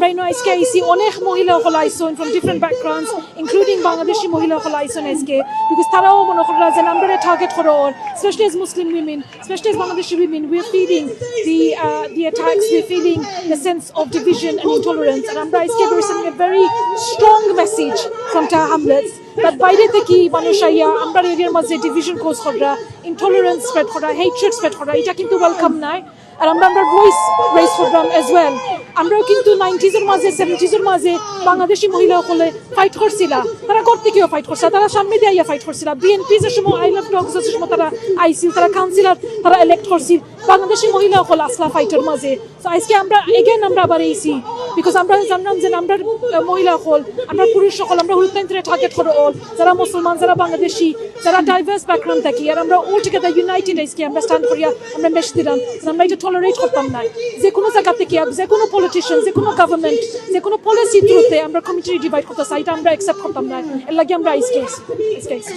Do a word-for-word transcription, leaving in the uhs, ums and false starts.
প্রায় নয় আজকে আইসি, অনেক মহিলা অকল আইসন from different backgrounds, including Bangladeshi মহিলা অকল আইসন আজকে, because তারাও মনে কররা যে আমরারে টার্গেট করা or, especially as Muslim women, especially as Bangladeshi women, we are feeling the uh, the attacks, we are feeling the sense of division and intolerance. And আমরা আজকে we're sending a very strong message from Taha Hamlets that বাইরে থাকি মানুষ আইয়া আমরার এরিয়ার মাঝে division cause করা, ইনটলারেন্স স্প্রেড করা, হেট্রেড স্প্রেড করা, এটা কিন্তু ওয়েলকাম নায়। আর আমরা আমরার ভয়েস রেইজ করলাম অ্যাজ ওয়েল। আমরাও কিন্তু নাইনটিজর মাঝে, সেভেন্টিজর মাঝে বাংলাদেশি মহিলা অকলে ফাইট করছিলা, তারা ঘর থাকিও ফাইট করছিলা, তারা সামনে দিয়া আইয়া ফাইট করছিলা। বিএনপি যে সময় আই লাভ টকস যে সময় তারা আইছিল, তারা কাউন্সিলর তারা ইলেক্ট করছিল, বাংলাদেশি মহিলা অকল আছলা ফাইটর মাঝে। তো আজকে আমরা এগেইন আমরা আবার আইছি, বিকজ আমরা জানলাম যে আমরার মহিলা অকল, আমরার পুরুষ অকল, আমরা হুরুতাইন্তরে টার্গেট করা অর, যারা মুসলমান, যারা বাংলাদেশি, যারা ডাইভার্স ব্যাকগ্রাউন্ড থাকি, আর আমরা অল টুগেদার ইউনাইটেড আজকে আমরা স্ট্যান্ড করিয়া আমরা মেসেজ দিলাম যে আমরা এটা টলারেট করতাম না। যে কোনো জায়গা থাকি, যে কোনো পলিটিশিয়ান, যে কোনো গভর্নমেন্ট, যে কোনো পলিসি থ্রুতে আমরা কমিউনিটি ডিভাইড করতে চাই, এটা আমরা অ্যাকসেপ্ট করতাম না। এর লাগি আমরা আজকে আইছি, আজকে আইছি।